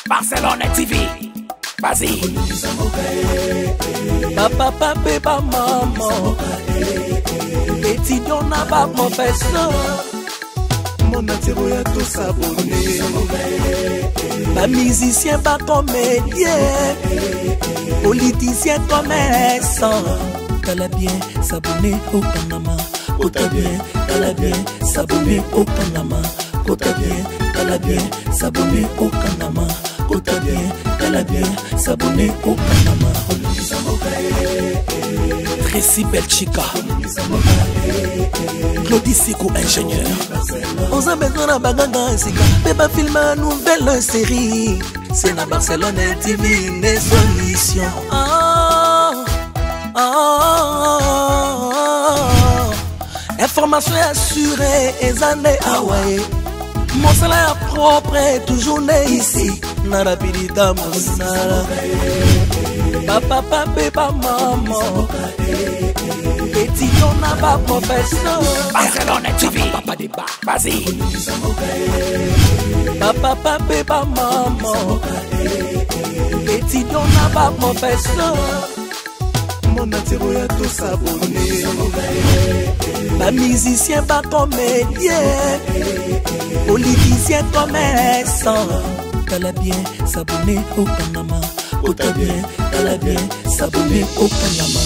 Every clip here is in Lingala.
Barcelone TV. Vas-y. Bapapa mpe bamama, étudiant na baprofesseur, monde entier boya tosabone. Bamusicien, bacomédien, politicien, commerçant. Tala bien, s'abonner okangama. Kota bien, tala bien, s'abonner okangama. Kota bien, tala bien, s'abonner okangama. Kota bien, tala bien, s'abonner okangama. Tracy Belchika, Claudie Siko, ingénieur. Oza besoin na baganga sika mpe bafilme ya nouvelle série, c'est na Barcelone TV nde solution. Ah, ah, ah. Information assurée eza nde awa ye. Mosala ya propre toujours nde ici na rapidité mosala. Bapapa mpe bamama, étudiant na baprofesseur. Barcelone TV. Papa débat. Vas-y. Bapapa mpe bamama, étudiant na baprofesseur, monde entier boya tosabone. Bamusicien, bacomédien, politicien, commerçant. Tala bien, s'abonner okangama. Kota bien, tala bien, s'abonner okangama.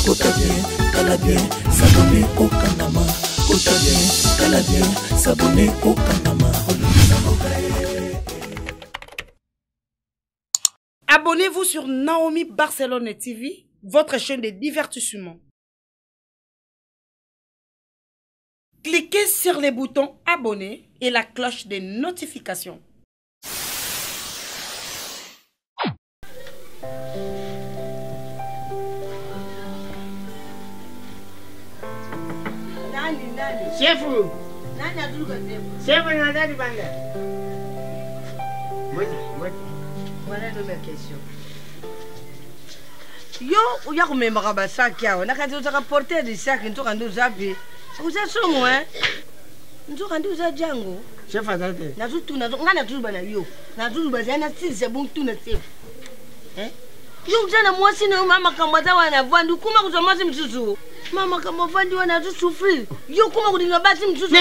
Kota bien, tala bien, s'abonner okangama. Kota bien, tala bien, s'abonner okangama. Abonnez-vous sur Naomi Barcelone TV, votre chaîne de divertissement. Cliquez sur le bouton abonner et la cloche de notification. Nani, nani? Chefu. Nani azuluka chefu? Chefu nazali banda. Mbote, mbote. Wana nde ma question. Yo oya komemaka basaki awa, nakati ozaka porteur de sac, nzoka nde oza mpe oza somo e, nzoka nde oza jango. Chef aza te. Nazotuna ngai, nazoloba na yo, nazoloba zali nasilisa bontuna chef. Yo oza na mwasi na yo, ma makambo aza wana avandi, okoma kozwa mwasi mosusu, ma makambo avandi wana azosouffrir, yo okoma kolinga basi mosusu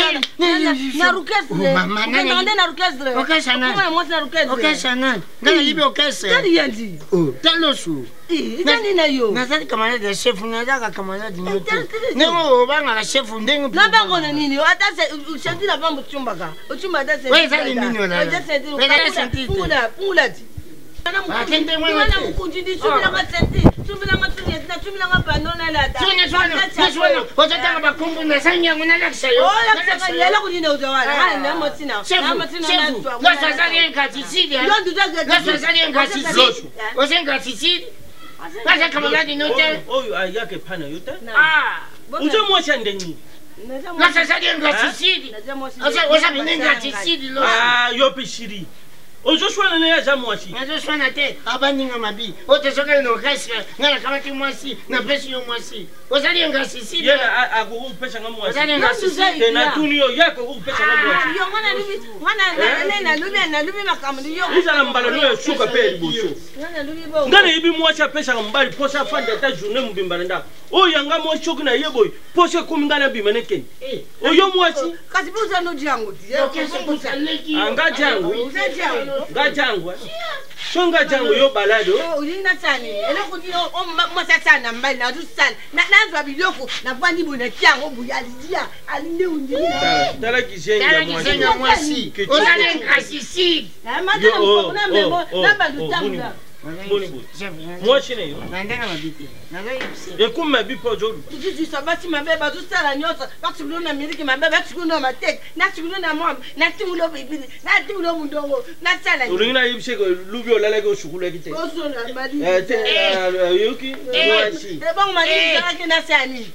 na orchestre, okendaka nde na orchestre, okoma na mwasi na orchestre. Orchestre nani? Ngai nayebi orchestre. Tali yandi. Talosu. Eza nini na yo? Nazali camarade ya chef, nazalaka camarade no te. Ndenge obangaka chef ndenge. Nabango na nini? Ata ceinture na pambo otumbaka. Otumba ata ceinture. Ezali nini wana? Eza ceinture. Pungula, pungula ti. Wana mokonzi ndi subilanga ceinture, subilanga sungeti, nasubilanga pano nalata. Ozotanga bakombo nazangi yango, nalakisa yo. Eloko nini ozwa wana? Na motina. Na motina. Loso azali ingratitude. Loso azali ingratitude. Oza ingratitude. Baza camarade no te. Oyo ayaka epai na yo te. Oza mwasi ya ndenge. Loso azali ingratitude. Oza bino ingratitude loso. Yo mpe shiri. Ozoswana na ye, aza mwasi. Nazoswana te, abaninga mabi oyo tozokali na orchestre, ngai nakamati mwasi, napesi yo mwasi, ozali ingratitude. Ye akoki kopesanga mwasi? Ozali ingratitude. Te, natuni yo, ye akoki kopesanga mwasi? Nalubi makambo. Ezala mbala no ya suka mpe ya liboso. Ngai nayebi mwasi apesaka mobali mposa afanda ata journée mobimba na ndako. Oyo yanga mwasi, soki na ye boye, mposa ekomi ngai nabima nekende. Oyo mwasi. Kasi mpe oza no jango. Nga jango, nga jango, so nga jango yo balade. Olingi nasala nini? Eloko nini mwasi asala na mbali? Nazosala, nazwa biloko, navandi boye, natia yango boye, alia alinde ondimi. Tala kizengi ya mwasi, ozali ingratitude. Na bandu tambola. Boni boye mwasi na yo Na ndenge mabi te. Ekomi mabi mpo ozoluba. Tozizwisa basi mabe, bazosala nyonso, basikulu na miliki mabe, basikulu na mateke, nasikulu na mwamba, natimulu pilipili, natimulu mundongo, nasala. Olingi nayebisa lubi olalaki osukulaki te? Osona mali. Oyoki mwasi. Ebongo maliki nasala nini?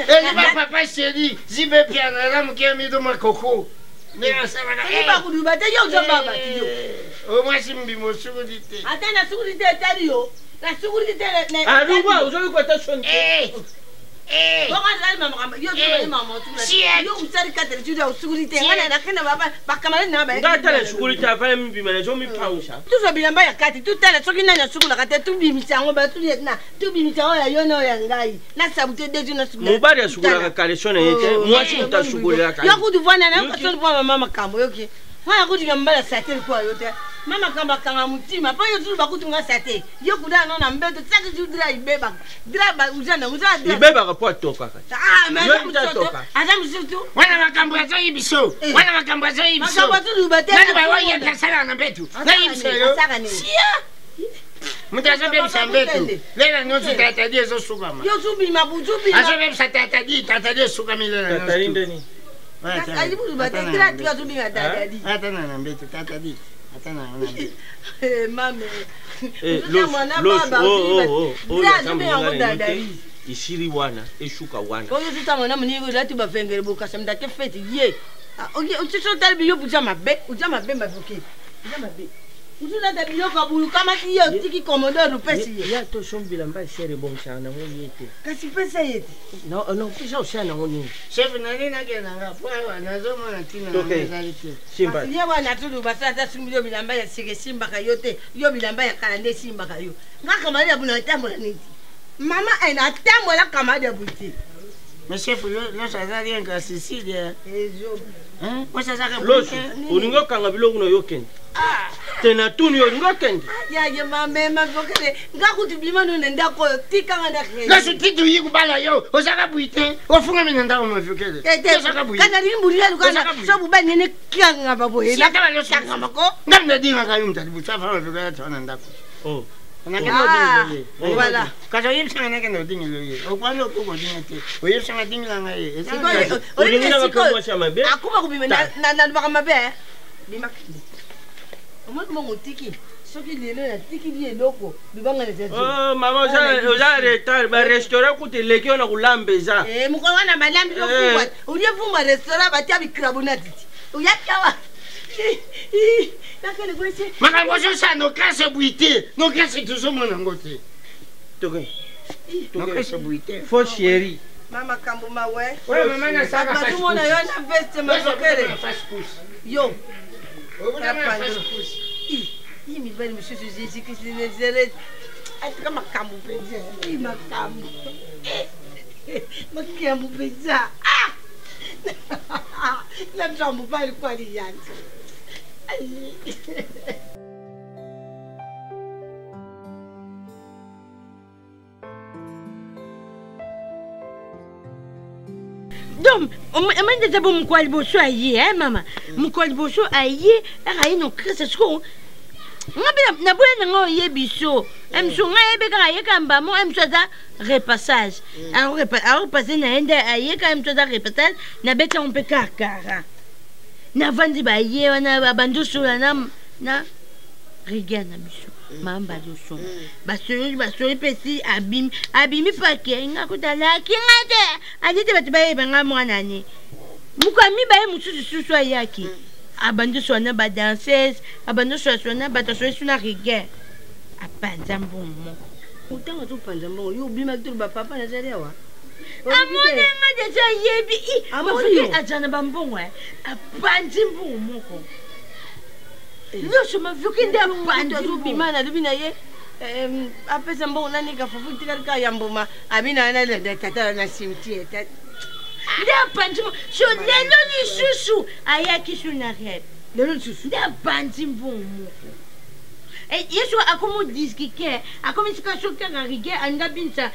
Eliba papa chéri zibe piana eza moke mido makoko ndenge asalaka. Bakuluba te, yo ozobaba ti yo. O mwasi mbima osukuli te. Ata nasukuli te, etali yo, nasukuli te. Alungwa, ozoyoka ata soni te. Nga ata nasukoli te, afana mibima nazomipangisa. Tozwa bilamba ya kati, totala soki nani asukolaka te, tobimisa yango batuna, tobimisa yango ya yo na oyo ya ngai nasabu te dejo nasukola. Mobali asukolaka caleçon na ye te, mwasi moto asukolelaka. Yo kutu vanda na yo kasoni mpo mama makambo yoki nga nakutinga mobali asate likola yo te. Ma makambo akanga motima mpo yo tulu bakutu nga sate yo kuda no na mbeto chaque jour dra ibebaka dra ba uza na uza dra ibebaka mpo atokaka. Ah, mais Yo aza mutu mosusu atoka. aza mosusu. Wana makambo azoyi biso, wana makambo azoyi biso. Makambo atuluba te. Nani baoyebisa asalaka na mbetu? Nayebisa yo. Asaka nini? Moto azobebisa mbetu lela nyonso, tatadi ezosukama. Yo zubima buzubima. Azobebisa tatadi, tatadi esukami lela. Tatali ndeni? Ali buluba te dra tu azubima dadadi. Ata na mbetu tatadi, ata na mbetu. Eh, mame. Eh, Ozotia loso, mwana loso, baba, oh, oh, oh, oyo dra aza azubima yango moninga na yo te, dadadi. esili wana, esuka wana. Oyo tuta mwana moniki olati bafengele bokasa mdake feti ye soki otali biloko uza mabe, uza mabe maboke, uza mabe, uzolata biloko ya bulukamaki ye otiki commodore opesi ye. Ya tosombi bilamba esere ebongisaka nango ye te. Kasi pesa ye te. Non, pesa osala nango nini? Chef nani nakendanga po awa nazomona ntina nango Toke. ezali te. Simba. Kasi ye wana tuluba so ata sumbi yo bilamba ya sika esimbaka yo te, yo bilamba ya kala nde esimbaka yo. Nga kamadi ya buna atambola nini mama ene atambola kamadi ya buti. Mais chef loso aza rien ka Sicilia. Mwasi azaka. Loso, olingi okanga biloko na yo okende te? Na tuni yo, olingi okende? Yaye mame mavokele nga kutu bima no na ndako oyo tikanga na. Loso titi oyi kobala yo ozaka bui te, ofungami na ndako maviokele. Ozaka bui. Kaka lingi mbuli ya lukana Ozaka bui. so bubali nene kanga baboye. Siata baloso. Kanga mako. Ngam nadingaka yo mutali butu afa maviokele atwa na ndako. Oh. Nakende Ah, odingelo ye. voilà. Kasi oyebisanga nakende odingelo ye, okwali okoka odinga te, oyebisanga dingela ngai ye. Sikoyo, Olingi na sikoyo, makambo mwasi ya mabe? Akoma kobima Ta. nalobaka mabe eh. Bima kende omoni mbongo otiki soki lelo natikili eloko libanga na eza. Oh, mama oza retard, barestaurant kuta eleki yo na kolamba eza. Eh, mokolo wana balambi yo Eh. fumbwa olie fumbwa restaurant batia bikrabona titi oyaki awa nakende kwesi. Makambo ozosala nokrase bui te, nokrase tozomona yango te. Toke. Nokrase bui te. Faux chéri. Ma makambo mawe. Oyo mama nasaka. Bazomona yo na veste mazokele yo. I mibali mosusu Jésus Christ de Nazareth atika makambo mpenza, i makambo, makambo mpenza. Ah! Na biso ya mobali kwa liyanza. Donc omoni eza bo mokolo ya liboso aye e mama, mokolo ya liboso aye aka ye no kriste. Sikoyo nga mpe naboya nanga oyebi so miso nga ayebi kaka ayeka mbamo miso aza repassage, arepasse na ye nde ayeka miso aza repassage. Nabeti yango mpe kakara navandi baye wana babandi osola na rigueur na biso mama badi osonga basololi basololi mpe si abimi abimi mpe akei nga kuta alaki nga te ali te bato bayeba nga mwana ne moko amibaye mosusu susu ayaki abandi osola na badanseuse abandi osola sola na bato asoli su na rigueur apanza mbongo moko. Ntango azopanza mbongo yo obimaki tolo bapapa nazali awa. Amonanga deja ayebi. Amoni yo. Aza na bambongo eh, apanzi mbongo moko nyonso mavuki nde apanzi. Azobima nalobi na ye apesa mbongo nanika fufu tikali kaka ya mbuma abina nalanda tata na cimetière. Nde apanzi mo so lelo lisusu ayaki su na rêve. Lelo lisusu. Nde apanzi mbongo moko. Eh, ye so akomi odiskike akomi sika so kaka rigueur alingi abinisa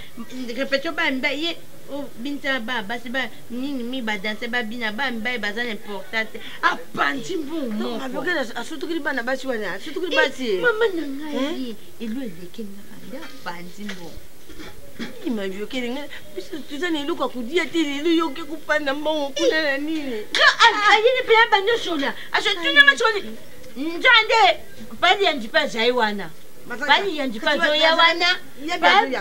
répétition bamibali ye obinisa ba basi ba nini mi badanse babina bamibali baza na importance te apanzi mbongo moko. Avokele asutukili bana basi wana asutukili basi. Mama na ngai elo eleki ngaka nde apanzi mbongo. Maviokele ngai biso toza na eloko ya kodia te lelo yoke kopanda mbongo kuna na nini? Ayini mpe ya bandi osola asotunanga soni nzaka nde pali ya nzipa azali wana pali ya nzipa azoya wana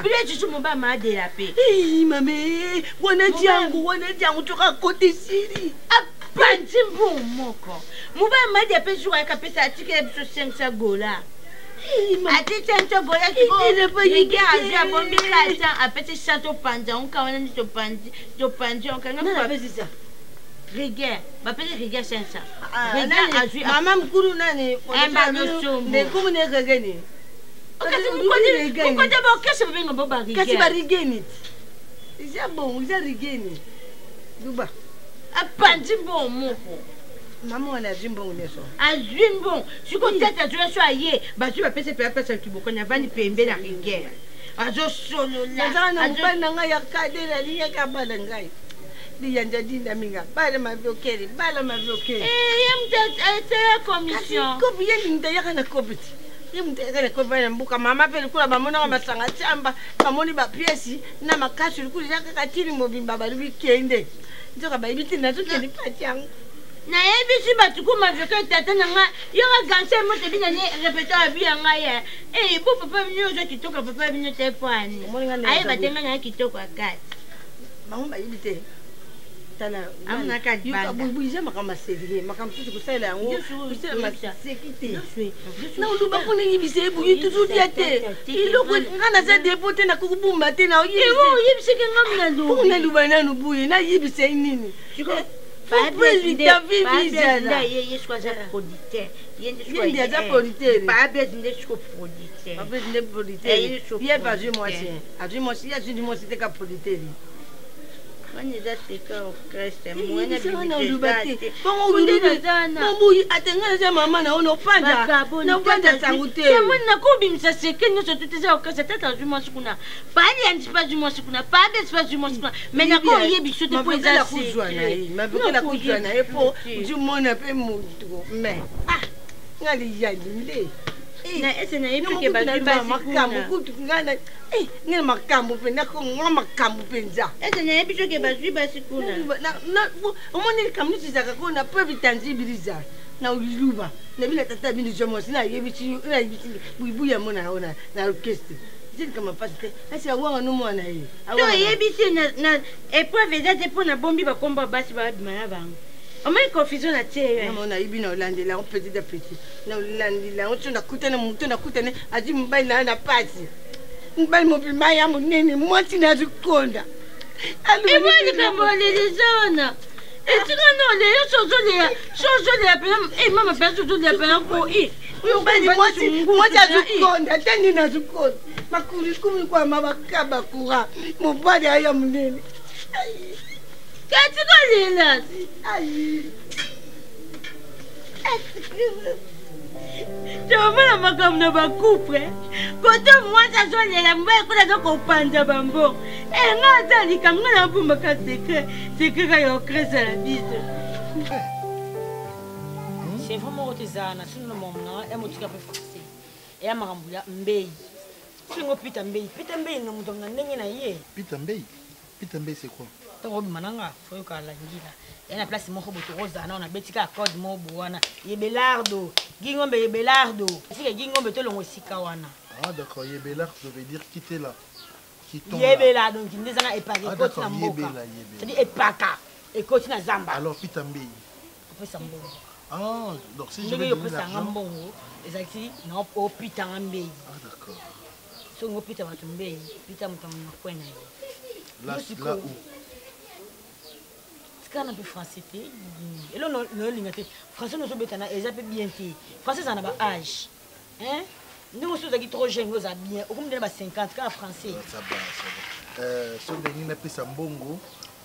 bile susu moba maadela mpe. Ih, mame wana diango wana diango toka kote esili. Apanzi mbongo moko moba maadi ape suka ayaka apesa atikela biso 500 gola. Ati 500 bola sikoyo azwi abombi 400 apesi 100 topanza yango kaka wana nde topanzi topanzi yango kanga rigueur bapesi rigueur 500 rigueur azwi mama mokulu nani ndekumu ne regeni kasi mokonzi baorchestre babenga bo barigueur kasi barigeni eza bongo eza rigeni luba apanzi mbongo moko mama wana azwi mbongo nyonso azwi mbongo sikoyo tete azwi so aye bazwi bapesa mpe apesa kibokoni avandi pembe na rigueur azosolola na mobali na ngai ya kade nalingaki abala ngai liyanja dinda minga bala maviokele bala maviokele eh, ye moto asala commission kopi ye moto ayaka na kopi ti ye moto ayaka na kopi na mboka mama mpe lokola bamonaka masanga tiamba bamoni bapiesi na makasi lokola eza kaka tini mobimba balobi kende nzoka bayebi te nazokende pati yango nayebisi bato ku maveke tata na ngai yoka ganse moto ebina ne repetoire abi ya ngai ye e bo papa bino oza kitoko papa bino te po ani ayeba te ngai na kitoko ya kati bango bayebi te tala eza makambo ya serie makambo mosusu kosalela yango seki te na oloba mpo nayebisa ye boye tozolia te eloko nga naza depo te nakokobumba te naoyebisaki nga mpo naluba nanu boye nayebisa ye nini ye aza producteur nde producteur ye mpe azwi mwasi azwi mwasi ye azwi mwasi te ka producteur wana eza seka orchestre mwana te bongo ate ngai naza mama na yo nofanda nofanda sango te mwana nakobimisa seke nyonso te eza orchestre tata azwi mwasi kuna pali ya ntipa azwi mwasi kuna pabe ntipa azwi mwasi kuna mai nakoyebi biso te mpo eza kozwa na ye mabokela kozwa na ye mpo ozomona mpe motu mai ah nga liyandi nde na ese nayebi ke bazwi basi makambo kutu nga na eh, nga makambo mpenza nga makambo mpenza ese nayebi soki bazwi basi kuna omoni likambo nyonso ezalaka kuna preuve tangibiliza na liluba na bino tata bino jo mwasi nayebisi nayebisi buibui ya mona yango na orchestre eza likambo mpasi te asi awanga no mwana ye to oyebisi na epreuve eza te mpo nabombi bakombo ya basi babima na bango omoni confusion na tie yo nayebi na olandela yango petit a petit na olandela yango so nakutana moto nakutana azwi mobali na yo na pasi mobali mobima ya monene mwasi na azokonda ebo likambo olelisa wana esika na oleya so ozoleya so ozoleya pena e mama pena so ozoleya pena ko i mobali mwasi mwasi azokonda te nini azokonda makulikumi kwama bakaba kura mobali aya monene kati kolela tomona makambo na bacouple kote mwasi azolela mobali kuna aza kopanza bambongo e nga aza likambo nga nabombaka sekret sekret kaka ya okresa na biso chevaux moko te ezala na sino na makambo na nga ya motika mpe français eya makambo ya mbei soki pita mbei pita mbei na moto na ndenge na ye pita mbei pita mbei c'est quoi ntango obima na nga foyoka langila ya na place moko boye tokozala nao nabeti kaka code moko boye wana yebelardo gingombe yebelardo esika gingombe tolongo esika wana ah d'accord yebelardo veut dire quitter là yebela donc nde eza na epaka ah, ekoti na mboka c'est-à-dire epaka ekoti na zamba alors pita mbei opesa mbongo ah, donc si ndenge yo opesanga mbongo ezalaki na opitanga mbei ah, d'accord soki opita bato mbei pita moto na kwe na ye là où tika na mpe français te elo nayolinga te français nozobeta na eza mpe bien te français ezala na ba age Hein? ndenge osi ozalaki trop jeune oza bien okomi nde na ba 50 kaka français ah, ça va, ça va. Euh, soki ndenge napesa mbongo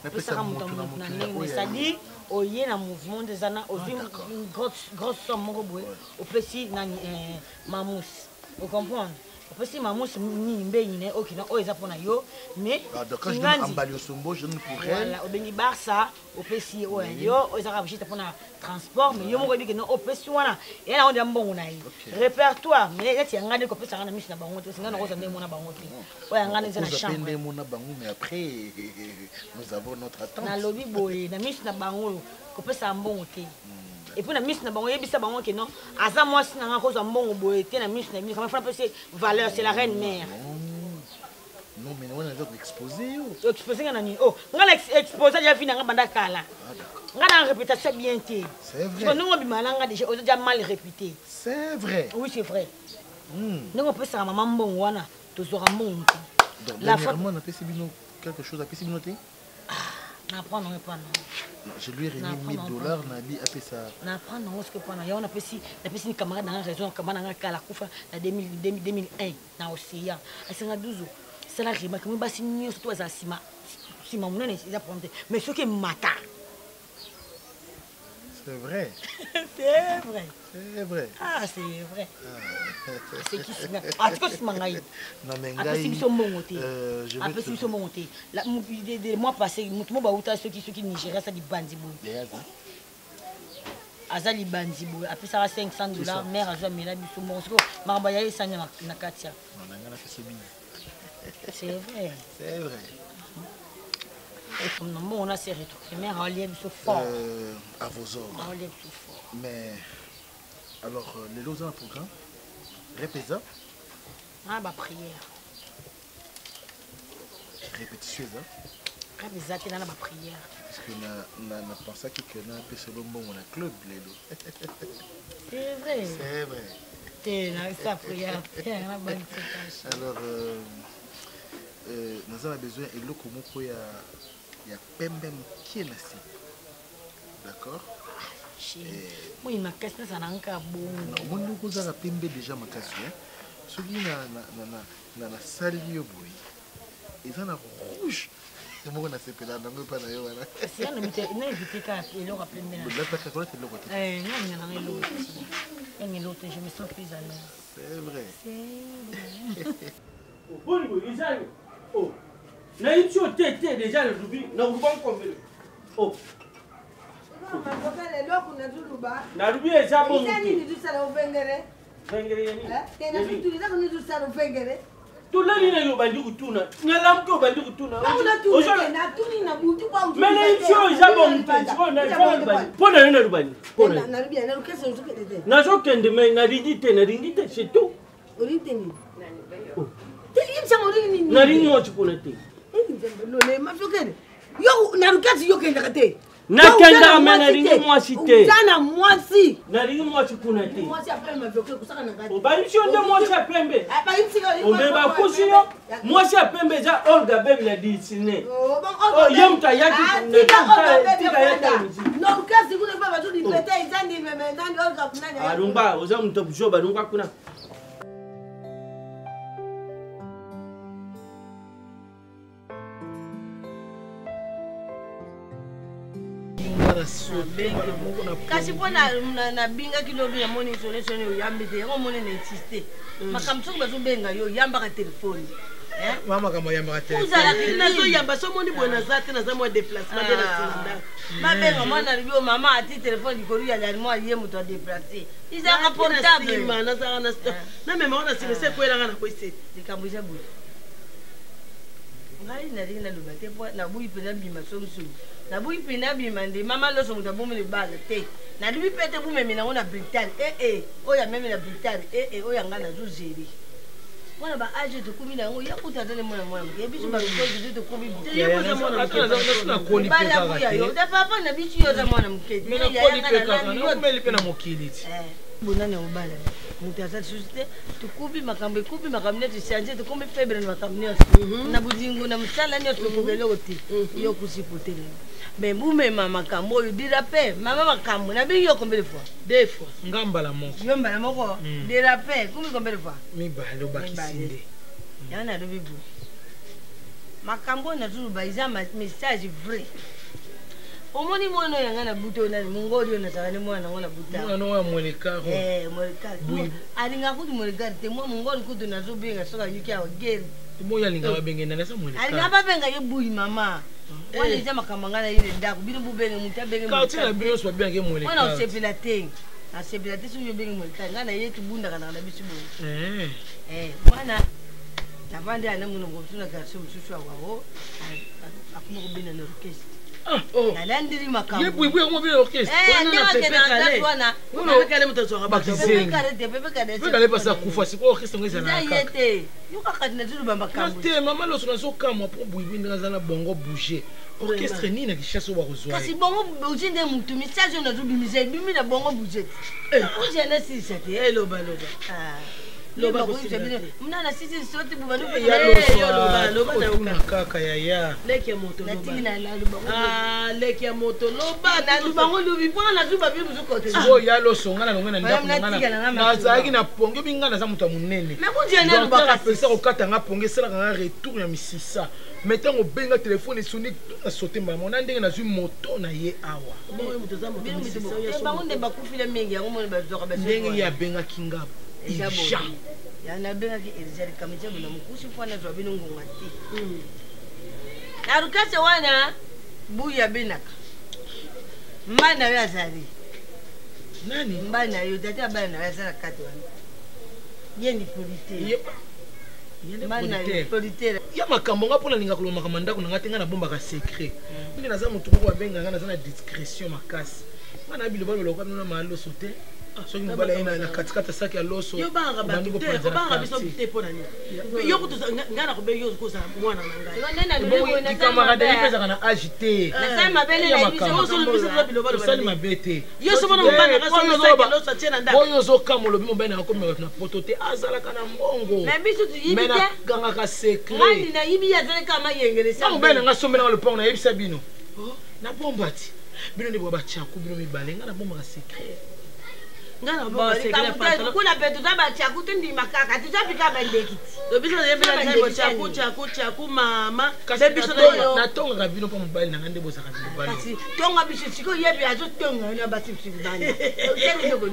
napesa moto na moto na ndenge c'est-à-dire oye na mouvement nde eza na ozwi ah, grosse somme moko boye opesi nani eh, mamus ocomprendre opesi mamus nini mbei na ye okina oyo eza mpo na yo mais ah, obengi barça opesi ye oyo yo oyo ezaka juste mpona transport mais yo moko oyebi keno opesi wana eya nango ndeya mbongo na ye répertoire mais neti ya ngai nde kopesa ngai na miso na bango te osinga nakoza nde mona bango te oyo ya ngai nde eza na chambre nalobi boye na miso na bango oyo kopesa mbongo te hmm, epuis na miso na bango yebisa bango ke non aza mwasi na ngai kozwa mbongo boye te na miso na bino kama fana pesi valeur c'est la reine mère Non, mais wana eza koexpose yo. Expose nga na nini? Oh, nga na expose déjà vie na nga banda kala. Ah, d'accord. Nga na réputation bien te. C'est vrai. Parce que ndongo bima na nga déjà, oza déjà mal réputé. C'est vrai. Oui, c'est vrai. Ndenge opesaka mama mbongo wana, tozwaka mbongo te. Donc, La fois- dernièrement, napesi bino quelque chose, apesi bino te? Na prendre yango epa na Non, je lui ai remis Na 1000 prendre, dollars, nabi apesa. Na prendre yango soki epa na yango, napesi ni camarade nanga raison. Camarade nanga kala akufa na 2000, 2001 na océan. Asenga 12 sala remarque mo basi nyonso to bazala nsima nsima monene, eza problème te, mais soki emata. C'est vrai. C'est vrai. C'est vrai. Ah, c'est vrai. Asekisi nga, atiki osima ngai. Non, mais Apesi ngai, biso mbongo te. Je vais Apesi te- biso mbongo te. Mois passé, motu mo bauta soki Nigeria, aza libandi boye. Leaza. Aza libandi boye, apesaka 500 C'est ça. dollars. Mare azwa, amela biso mbongo. Sikoyo makambo ya ye esani na kati ya Non, na ngai napesi mingi. C'est vrai. C'est vrai. Na mbongo na se retrouve, mare aolia biso fort. À vos ordres. Aolia biso fort. Mais alors, lelo oza na programme rep eza? Na baprière. Répétition eza? Rep eza te, na na baprière. Parce que na pensaki que napeselo mbongo na club lelo. C'est vrai. C'est vrai. Te, na sa prière te, na bandisi. Alors, naza na besoin eloko moko ya pembe mokie na se, d'accord? Moi makasi nazala na nka bongo. Omoni ndenge ozala pembe déjà makasi, hein? Soki nasali yo boye, eza na rouge moko, nasepela nango epa na yo wana. Kasi na évite kaka eloko ya pembe na Lataka, kolata eloko te. Nga nanga eloko te, nga eloko te, je me sens plus à l'aise. C'est vrai. C'est vrai. Boni boye eza yo. Oh. Nayebi yo te te, déjà nalobi nakoluka nkombele. Oh. Eloko nazoluba. Nalobi eza bongo Eza te. nini tosala ovengere? Vengere ya nini? Te, nazotuna, ezaka nini tosala ovengere? Tolali na yo, obandi kotuna, nalamuki, obandi kotuna. Natuni na butu. Mais nayebi yo eza bongo te. Sikoyo nalobani mpo na yo, nalobani mpo na yo. Nalobi nalokesa, ozokende te? Nazokende, mais nalingi te, nalingi te, c'est tout. Olingi te nini? Te, yebisanga, olingi nini? Nalingi mwasi kuna te. Lole mafokende yo na lukasi, yo okendaka te? Nakendaka, mais nalingi mwasi te. Oza na mwasi. Nalingi mwasi kuna te. Mwasi ya pembe, mafoke kosaka na kati. Obayebisi yo nde mwasi ya pembe. Bayebisika. Ome bakusi yo, mwasi ya pembe eza Olga Bebe na Disney. Oh, ye moto ayaki tika ye te musique. Nolukasi kuna mpe bazolipete, eza ndimeme nani Olga nani? Alungwa, oza moto buzo, balungwa kuna. Kasi mpo nabingaki lobi, namoni sone oyambi te. Yango omoni na insiste makambo, soki bazobenga yo, oyambaka telefone. Ma makambo ayambaka. Ozalaka Nazoyamba so omoni boye, naza te, naza mwa déplacement nde nasima ndako. Babenga mwana, alobi o mama ati telefone likolo ya armoire, ye moto adeplace, ezalaka portable. Nazalaka namemaka na nsima, ese ekwelanga na kwese. Likambo eza boye, ngai nalingi naloba te po nabuyi mpenza bima songisongi, nabuyi mpenza bima nde mama loso moto abomi libala te. Nalobi mpe te bumemi nango na Britagne ee, oyo amemi na Britagne ee, oyo yanga nazozeli mpona ba age tokomi na yango. Ya kuta aza ne mwana mwana moke, biso bakoki tokomi. Nakoli mpe kaka te. Yo papa na biso, yo oza mwana moke te. Mais nakoli mpe kaka, nakomeli mpe na mokili ti. Bonani ya kobala moto aza lisusu te. Tokubi makambo, ekubi makambo nyonso, change, tokomi faible na makambo nyonso, na bolingo, na mosala nyonso, tokoka eloko te. Yo kusi potelelo, mais bumema makambo oyo dira pe mama makambo nabengi yo combien de fois? Deux fois. Nga mbala moko. Yo mbala moko. Dira pe kumi combien de fois? Mibale, obakisi nde. Yango nalobi boye, makambo oyo nazoloba eza message vrai. Omoni mwana oyo yanga na buta oyo, nani mongoli oyo nazalaka ne mwana nango na buta. Mwana oyo ya mwelekaro. Molekari. Bui. Alingaka kutu molekari te, mwa mongoli kutu nazobenga soki ayuki awa gere. Boyo alingaka babenge nani? Eza Alingaka mwelekaro. babenga ye buyi mama wana. Eza makambo ngai na ye na ndako, bino bobenge motu abenge. Quartier na bino nyonso babengaki Mwana mwelekaro. osepela te, asepela te soki obenge molekari. Ngai na ye tobundaka naka na biso boye. Mwana navandi ana monoko mosusu na garçon mosusu awawo, akoma kobina na orchestre, nalandeli makambo. Ye buibui yango mobina orchestre. Ndenge akende na place wana. Kale moto azwaka Bakizengi. Pepe kare te, pepe kare. Mpe kale mpasi akufa, sikoyo orchestre yango Eza ezalaka ye kaka. te, yo kaka nazoloba makambo. Te, mama loso, nazokamwa mpo buibui ndenge aza na bongo bouge, orchestre nini na Kinshasa oyo bakozwa Kasi ye? bongo bouge nde motu, message oyo nazobimisa ebimi na bongo bouge te, bouge nasilisa te. Eloba loba. Ah. Loba mna na sisi soti bubanu loba loba na otuna kaka yaya. Leki ya moto loba. Natingi na loba. Ah, leki ya moto loba. Na lubango lubi mpo na zuba bi musu kote. Sikoyo ya loso nga na longe na ndako na Madame, nga natika na nga nazalaki na pongi obi nga naza moto ya monene. Mais kudia na Docteur lubaka. apesa kokata nga pongi esalaka nga retour ya misisa. Mais ntango obenga telefone esoni na sote mbala mona ndenge nazwi moto na ye awa. Bango nde bakufila mingi yango moni bazwaka Ndenge ye abengaki nga urgent. Ya nabengaki urgent likambo tia bona mokusi mpo nazwa bino ngonga te. Na rukase wana buya abenaka mba na yo azali nani mba na yo tata ya bana na yo aza na kati wana ye ndi producteur mba na yo producteur ya makambo nga mpo nalinga koloba makambo ya ndako na nga te nga nabombaka secret nde naza motu moko babenga nga naza na discrétion makasi nga na biloba loba bino na maloso te soki mobali aye na katikati ya saki ya loso Yo banga obandi bato te, kopanza na obanga biso quartier. te mpo na nini? Yo kutu ngai nakobe yo kozala mwana na ngai. Bongo camaraderie mpe ezalaka na age te. Nasali mabe nde Ya nayebi makambo. biso biso biloba loba Tosali nini? mabe te. Yo soki mona mobali na nga Eh, soki oyo saki ya ozoloba- loso atie na ndako. oyo ozokama olobi mobali na akomi bato na poto te azalaka na mbongo. Mais biso toyibi Mais te. nakangaka Ngani secret. nayibi ye azali kaka mayengele Nga mobali na nga asombelanga lopango nayebisa bino. Nabomba ti. Bino nde boya batiaku bino mibale nga nabombaka secret. Ngai nabombaka secret ya pantalon. kuna mpe toza batiaku tondima kaka toza mpe kaka bandeki ti biso nayebela nzembo tiaku tiaku tiaku mama Kasi Nde biso natongaka bino mpo mobali na nga nde bozalaka mibali. kasi tonga biso sikoyo yebi azotonga yo na basi biso bana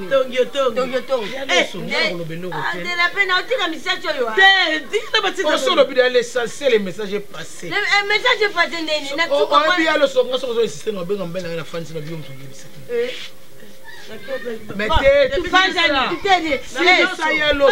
Tongi yo tongi. tongi yo tongi Ya loso, nga nakoloba eloko te. ndela mpe na otika misasi oyo ah. Te tika batika Oso olobi da l'essentiel le message est passé. Message epase ndeni oyebi ya loso nga soki ozo insiste na obenga mobali na nga na fandisi na biyo moto oyebisaki. Mais te silisa ya loso.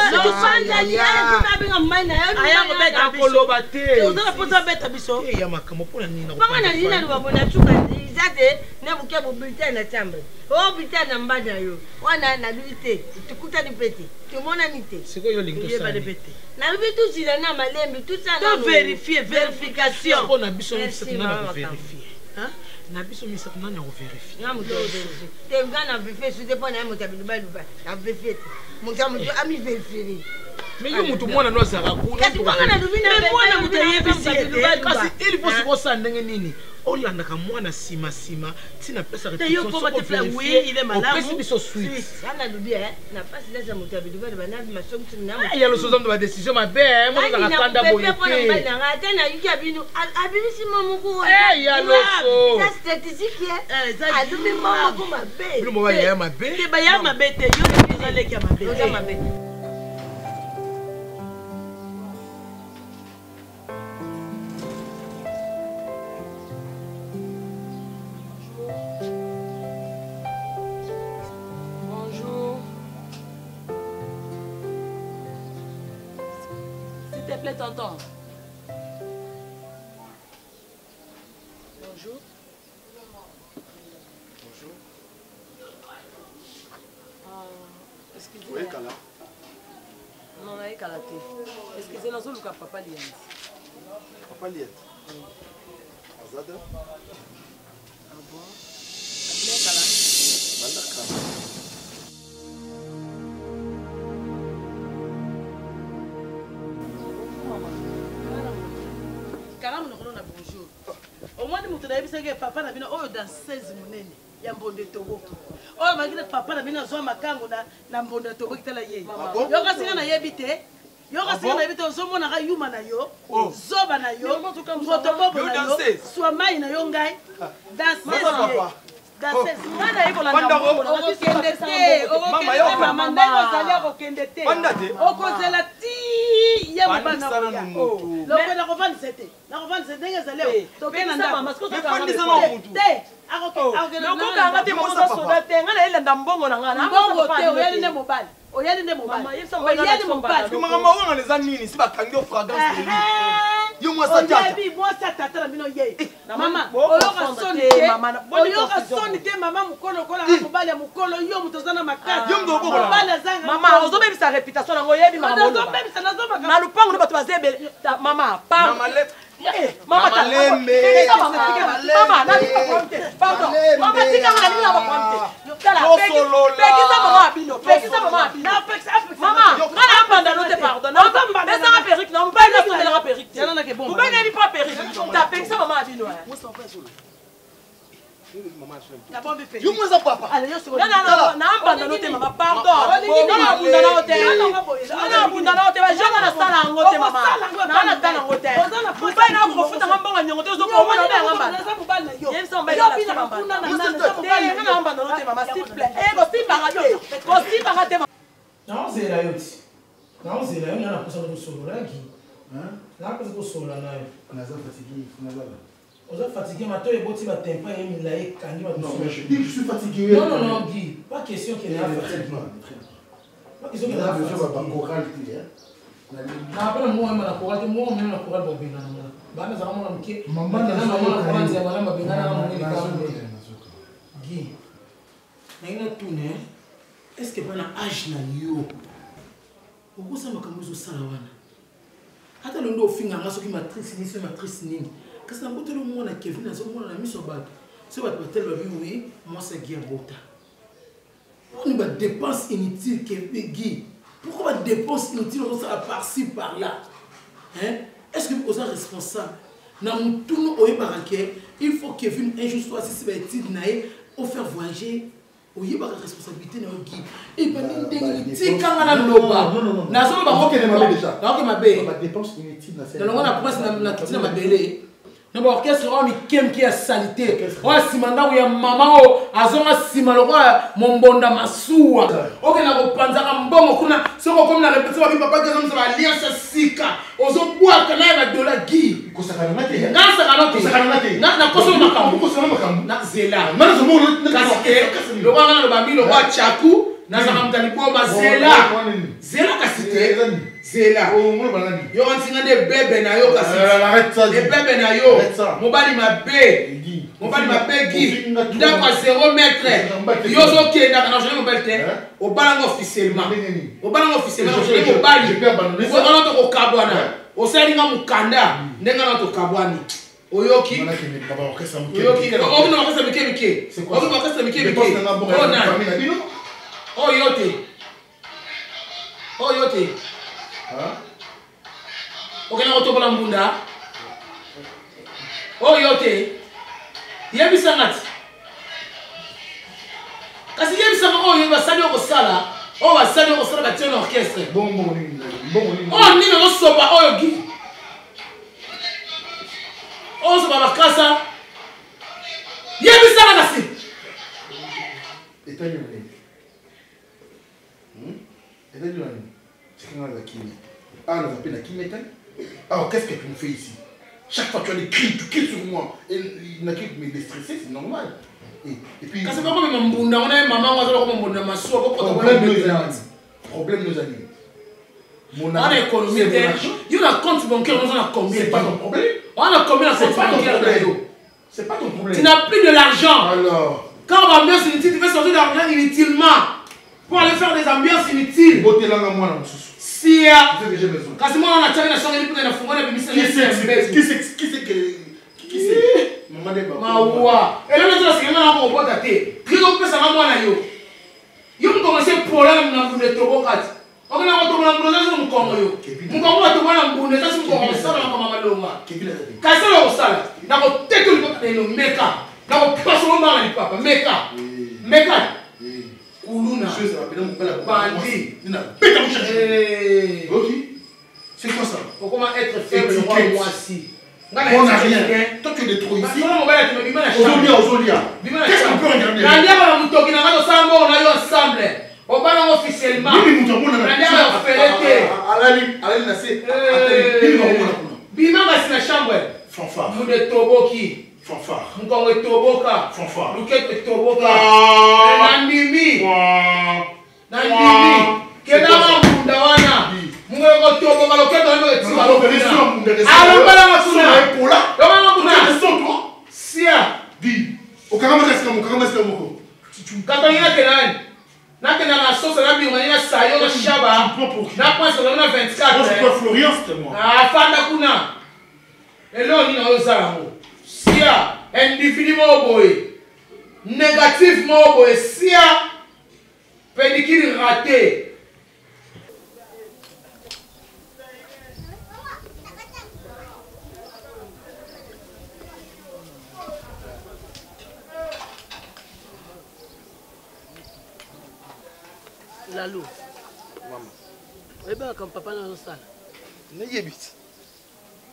Nakoloba te. Oza na mposa abeta biso. Eh, ya makambo mpona nini mpanga na nini naloba boye natuka eza te na moke bo bulletin na chambre o bulletin na mba na yo wana nalobi te tokutani mpe te tomonani te sikoyo olingi tosala Toyebani nini? mpe te. nalobi tozila na malembe tosala To vérifier, vérification. mpo na biso Merci, misato nani mama akoverifie na biso misato nani akoverifie nga moto averifie te nga na verifie su te mpo na ye moto ya bilubaluba na verifie te moto ya moto amiverifie mais yo motu mwana no azalaka kuna kasi mpanga nalobi na Mais mwana moto ayebisi ye te. kasi il faut sikoyo osala ndenge nini olandaka mwana nsima ntina pesa Te yo koma te fla, oui, il est malamu. opesi biso suite nga nalobi na mpasi nasa moto ya bilubaluba na masongisongi na ya loso oza moto badécision mabe mwana ozalaka kanda boye te nanga ata nayuki abino abimisi mo moko Eh, ya loso. eza statistique Eh, eza alumi mo moko mabe bino mobali yaya mabe Te baya mabe te yo nde oza leki ya mabe oza te. mabe. Bonjour. S'il te plaît, tonton. Bonjour. Bonjour. Ah, excusez. Oui, Kala. Non, nayekala te. Excusez, nazoluka papa Lianzi. Papa Liette. Azada. Ah bon? Nayekala. Banda Kala. Kanga monoko na bonjour omwani moto nayebisaki papa na bino oyo danseuse monene ya mbondo etoboki oyo makina papa na bino azwa makango na mbondo etoboki tala ye Ah bon? yo kasi nga nayebi te yo kasi nga Ah bon? nayebi te ozomonaka yuma na yo Oh. zoba na yo Mais maman, ngotobobo Yo na yo danseuse. swa mai na yo ngai danseuse Mama, ye papa. danseuse Nga naye kolanda Fanda mbongo na nga, okokende biso te bapesaka Mama, okokende yo te mama mama. ndenge ozali akokende te Fanda te. okozela ti ye mobali Fandisa nakoya nanu motu. loko nakofandisa te nakofandisa ndenge ezali awa tokende na Pekisa mama, ndako sikoyo Mais tokanga fandisa mbongo. nanu motu. te Mais okokanga te mama oza soda te nga nayelanda mbongo na nga mbongo te oyali nde mobali oyali nde mobali Mama, yebisa mobali oyali na mobali somba. Makambo wana eza nini si bakangi yo fragrance de lui. Yo mwasi ya tata. oyebi mwasi ya tata na bino ye mama bo oyoka confondre soni te, te mama, na- boni oyoka confusion soni te mama mokolo okolaka mobali ya mokolo yo moto oza na makasi Yo moto okokola. mobali azanga mama ozobebisa réputation nango oyebi makambo oloba. nazobebisa nazobaka na lupango nde bato baza ebele mama Na male- Eh, mama Na ta- malembe. Pekisa mama, Na tika- malembe. mama, nalingi baproblème te. Pardon. Malembe. Mama, tika nga nalingi na baproblème te. Tala, Tosolola. pekisa mama ya bino, pekisa mama ya bino. Mama, nga na banda no bino Yo mwa eza papa. Naambanda no te mama, pardon. Nabunda nao te, nabunda nao te, bajanga nasala yango te mama, naanatala yango te. Mobali na akokofutanga mbongo niongo te, ozokomona obe yanga mbanda. Yebisa mobali nga naambanda no te mama, s'il plaît. Kosimbanga te, kosimbanga te. Naozela yo ti, naozela yo nga naposa kosolola gi, naposa kosolola na yo. Naza fatigué, nazala. Oza fatigué, matoyi eboti ba tympan ye milayi ekangi ba Non, mais je dis que je suis fatigué. Non, non, non, Guy, pas question que na fatigué. Pas question que na fatigué. Ba chorale te, hein. Na pena mwa na chorale te, mwa mwa na chorale ba benga na nga. Ba na zaka mwana muke. Mama na mama na chorale nzema na ba benga na mwana likambo. Guy. Na ina tune, est-ce que bana âge na yo? Okosa makambo ozosala wana. Ata londo ofinga nga soki matrice nini, soki matrice nini. Kasi na boteli omona Kevin azomona na miso ya bato. Soki bato bateli babi oui, mwasi ya Guy abota. Poni ba dépenses inutiles Kevin Guy. Pourquoi ba dépenses inutiles ozosala par-ci par-là? Hein? Est-ce que oza responsable? Na mutunu oyebaka ke il faut Kevin un jour soit asisi ba études na ye, o faire voyager. Oyebaka responsabilité na yo Guy. Ebandi ndenge tika nga naloba. Nazoloba naoke mabe. Nalongo na prince na kiti na mabele. Na ba orchestre oyo mike mike ya salite. Oyo nsima ndako ya mama oyo azonga nsima lokola mombonda masuwa. Okenda kopanzaka mbongo kuna soki okomi na repetition babi papa Guy azongisa ba alliance ya sika. Ozobwaka naye ba dola Guy. Nga nasakana te. Nga nakosala makambo. Na zela. Kasi te lokola nga naloba mingi lokola Tchaku nazalaka moto ya liboma zela. Zela kasi te. Zela. Yoka nsinga nde ebebe na yo kasi. Ebebe na yo. Mobali mabe. Mobali mabe Guy. Ndako ya 0 mètre. Yo ozokendaka na journée mobali te. Obalanga officiellement. Obalanga officiellement. Journée mobali. Wana tokokabwana. Osali nga mokanda ndenge na tokabwani. Oyoki? Oyoki? Oyoki na orchestre mike mike. Oyoki na orchestre mike mike. Oyo nani? Oyo yo te. Oyo yo te. Okenda kotobola mbunda. Oyo yo te. Yebisa nga ti. Kasi yebisa nga oyo basali yo kosala. Oyo basali yo kosala batie na orchestre. Oyo nini ozosopa oyo Guy? Ozosopa makasa. Yebisa nga kasi. Etali yo nini? Etali yo nini? Tika nga naza kimia. Awa naza mpe na kimia te. Alors qu'est-ce que tu me fais ici? Chaque fois tu as des cris, tu cries sur moi. Et naki me déstresser, c'est normal. Et puis kasi bakomema mbunda wana ye mama yango azala koma mbunda masuwa kokota problème nos amis. Problème nos amis. Wana économie te. Yo na compte bancaire oza na combien? C'est pas ton problème. Wana combien na compte bancaire na yo? C'est pas ton problème. Tu n'as plus de l'argent. Alors. Quand on ambiance inutile, tu fais sortir de l'argent inutilement. Pour aller faire des ambiances inutiles. Botelanga mwana mosusu. Sia. C'est ce que j'ai besoin. Kasi mwana na tiaki na sangeli mpe na fungola bimisa Qui c'est qui c'est qui c'est que qui c'est Maman de baba. Mawa. Eloko nzela singa na ko bota te. Kiko pesa nga mwana yo. Yo mkongo se problème na mbunde toboka ti. Okenda kotobola mbunda eza soki mokongo yo. Mokongo batobola mbunda eza soki mokongo kosala makambo malonga. Kasi oyo kosala nakoteta lipapa na ino meka. Nakopasola mbanga lipapa meka. Meka. Kuluna. Bandi. C'est quoi ça? Okoma être faible lokola mwasi. On n'a rien. Toi, tu es de trop ici. Ozolia, ozolia. Qu'est-ce qu'on peut regarder? Naliaka na motoki na nga tosala mbongo na yo ensemble. Obalanga officiellement. Nini moto amona na Naliaka ya ofele te. Alali, alali na se. Atali. Nini bakomona kuna? Bima kasi na chambre. Fanfare. Mundu etoboki. Fanfare. Mokongo etoboka. Fanfare. Luketo etoboka. Nandimi. Nandimi. Kendaka mbunda wana. Mungu kotoboka loketo ndo etika lokuna. Alombalanga kuna. Lombalanga kuna. Sia. Di. Okangama kasi moko, okangama kasi moko. Katanga nakenda nani? Nakenda na sosa na bima na sayo na shaba. Na pointe na 24. Moi je crois Florian c'était moi. Ah fanda kuna. Eloko nini ozosala yango? Sia, individu moko boye. Négatif moko boye sia. Pédicure raté. Lalu. Mama. Oyebi makambo papa na azosala? Nayebi ti.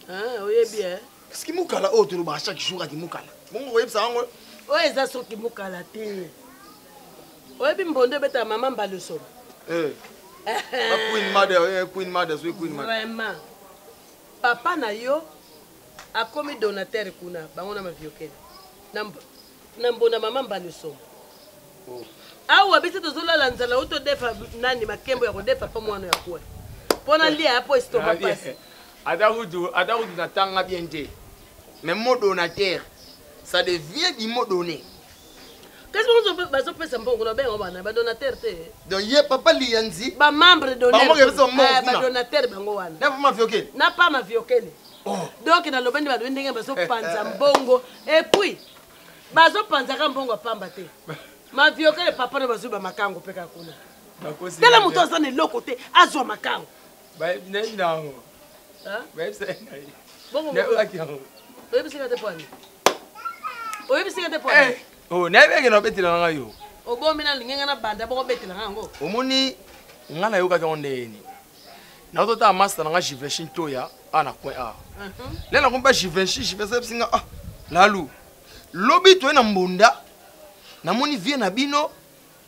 Ah, oyebi eh? Parce que mukala oyo tolobaka chaque jour aki mukala. Bongo koyebisa yango. Oyo eza soki mukala te. Oyebi mbondo ebetaka mama mbaloso. Eh. Ba queen mother, eh, queen mother, soki queen mother. Vraiment. Papa na yo akomi donateur kuna bango na maviokele. Na na mbonda mama mbaloso. Oh. Awa biso tozolala nzala oyo todefa nani makembo ya kodefa mpo mwana ya kwe. Mpo nalia mpo estomac pasi. Ata kutu, ata kutu natanga bien te. Mais mot donateur, ça devient du mot donné. Kasi bango bazopesa mbongo na bengo bana ba donateur te. Donc ye papa Liyanzi. Ba membre d'honneur. Bango kepesa mbongo eh, kuna. Ba donateur bango wana. Na papa Maviokele. Na pa Maviokele. Oh. Donc na lobandi ba ndenge bazopanza mbongo et puis bazopanzaka mbongo ya pamba te. Maviokele papa na bazwi ba makango pe kaka kuna. Tala moto aza na eloko te azwa makango. Nayebi na yango. Bayebisa ye na ye. Nayebaki yango. Oyebisaka te pwani. Oyebisaka te pwani. Eh, oh, nayebi eke na obetela na ngai yo. Obomi na lingi ngai na banda boko betela ngai yango. Omoni ngai nayokaki yango ndenge nini. Nazotala master na ngai Givenchy Ntoya awa na coin awa. Lelo nakomi pa Givenchy, Givenchy ayebisi ngai ah Lalu lobi toye na mbonda namoni vie na bino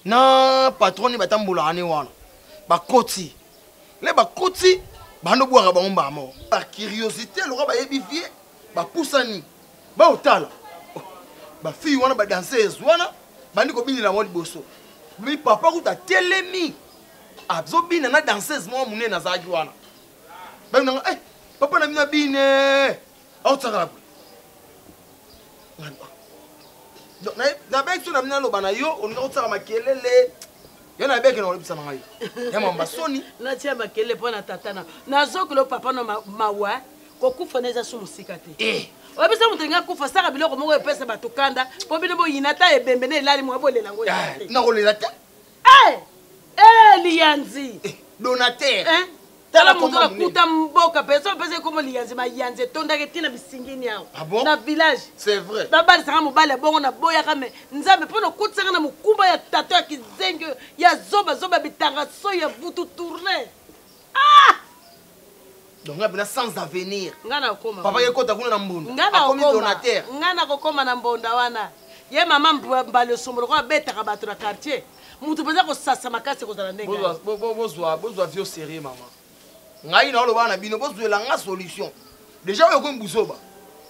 na patron ni batambolaka ne wana bakoti le bakoti bando bwaka bango mbala moko par curiosité lokola bayebi vie bapusani baotala oh, bafille wana badanseuse wana bandi kobinela bango liboso mi papa kuta atelemi azobina na danseuse moko monene azalaki wana babi nanga eh, papa na bino abine aotisakala boye nabeki so na bino naloba na yo olinga kotisaka makelele yo nayebeki na kolobisa na ngai ya mamba soni natia makelele mpo na tata na nazokelo papa no mawa kokufa na eza su mosika te eh. oyebisa moto alingi akufa saka biloko moko epesa bato kanda mpo bino boyina ata ebembe na elali mwa bolela yango eh, nakolela te eh! Eh, liyanzi donateur tala moto nakuta mboka mpe so opesa ekomo liyanzi mayanzi etondaki ntina bisingini awa ah na village babalisaka mobali ya bongo naboyaka me nzambe mpo nakutisaka na mokumba ya tata ya kizengi oyo ya zobazoba ya bitanga soi ya vutu tourne ah! donc nga mpena sans avenir nga nakokoma papa yekota kuna na mbonda akomi donateur nga nakokoma na mbonda wana ye mama mbali osombo lokola abetaka bato na quartier moto mpenza kosasa makasi ekozala ndenge bozwa bozwa vie sérieux mama ngai naoloba na bino bozwela nga solution déjà oyo ekomi buzoba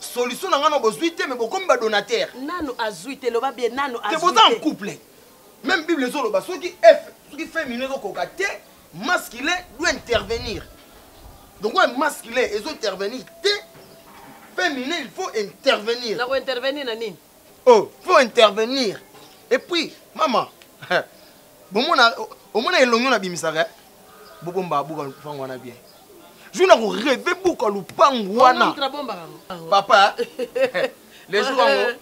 solution na ngai na bozwi te mais bokomi badonateur nanu azwi te loba bien nanu te boza en couple même bible ezoloba soki f soki féminin ezokoka te masculin doit intervenir donc oyo masculin ezo intervenir te féminin il faut intervenir nako intervenir na nini Oh, faut intervenir. Et puis, maman, bomona omona elongi na bimisaka eh? bobomba buka lupango wana bien. Jour na ko rêver buka lupango wana. Papa, les jours yango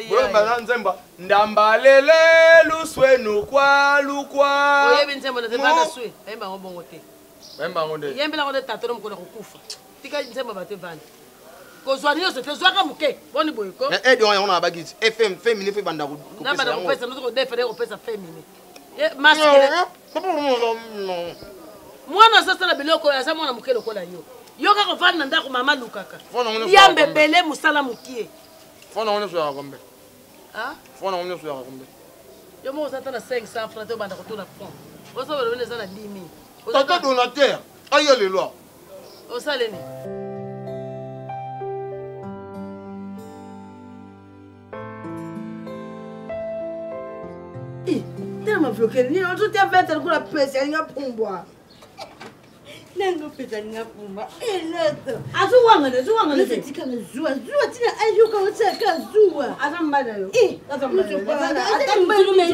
boyomba na nzembo ndambalele luswenu kwa lukwa. Oyebi nzembo na nzembo na swe, ayemba yango bongo te. Bayemba yango nde. Yembela yango nde tata no mokolo kokufa. Tika nzembo bato evanda. kozwa nyonso te zwaka moke boni boye ko eh, eh, yango na bakiti fm femine fe banda kopesa kopesa nozo kodefa nde kopesa femine eh, masque mwana azosala biloko oyo aza mwana moke lokola yo yo kaka ovandi na ndako mama alukaka yamba ebele mosala mokie yo moko oza ata na 500 franc te obanda kotuna fond ozobalobene eza na 10 000 tata donateur aya lelo osaleni tala maflokeli nini ozotia vete lokola pesi alinga pumbwa nango mpenza alinga pumba eloto azowangana azowangana etikala zuwa zuwa ntina ayoka otiaka zuwa aza mobali na yo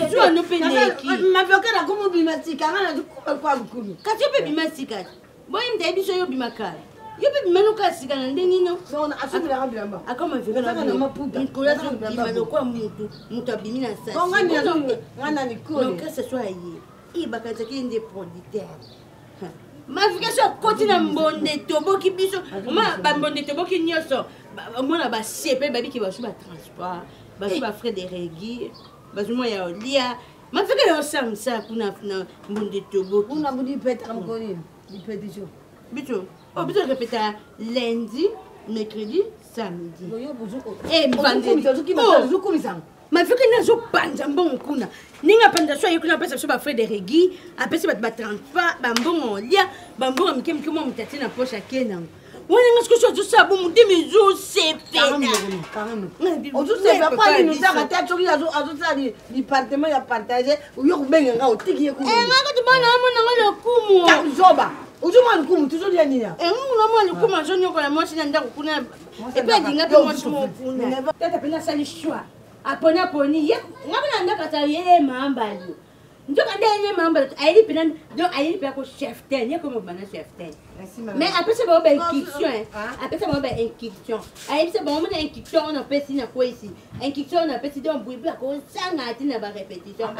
zuwa no mpe leki maflokeli akomobima sika nga nazokuma kwa mokulu kasi yo mpe bima sika boye mta yebi so yo bima kala yo mpe bima noka sika na ndenge nino asubilaka bilamba akoma mikolo azobima lokola mutu mutu abimi na sasiokasa so aye e bakanisaki ye nde producteur mafika so akoti na mbonde etoboki biso oma bambonde etoboki nyonso omona basepe babiki bazwi batransport bazwi bafrais de régir bazwi mwa ya olia Mafika yo osala mosala kuna na mbonde toboki. Kuna mbudi ipetaka mokolo nini? Répétition. Biso, oh biso répéta lundi, mercredi, samedi. Eh vendredi. Ozokumisa. Mafika nde azopanza mbongo kuna. Ndenge apanza so aye kuna apesa biso ba frais de régui, apesi bato ba transport, ba mbongo olia, ba mbongo mike mike mwa moto atie na poche ake nango. Wana nga sikoyo azosala bo motema ezosepela. Ozosepela mpo nini ozaka te soki azosala departement ya partage oyo kobenga nga otiki ye nga kutu bana amona nga lokumu zoba ozomona lokumu tozolia nini nguna mwa lokumu azonyokola mwasi na ndako kuna epe alinga mpe mwasi moko kuna tata mpe nasali choix aponi aponi ye nga mpe na ndako ata ye mambali nzoka nde ye mambali ayeli mpena donc ayeli mpena ko chef ten ye komo bana chef ten mais apesa bango ba instruction apesa bango ba instruction ayebisa bango mona instruction oyo napesi na kwesi instruction oyo napesi donc buibu akozanga te na ba répétition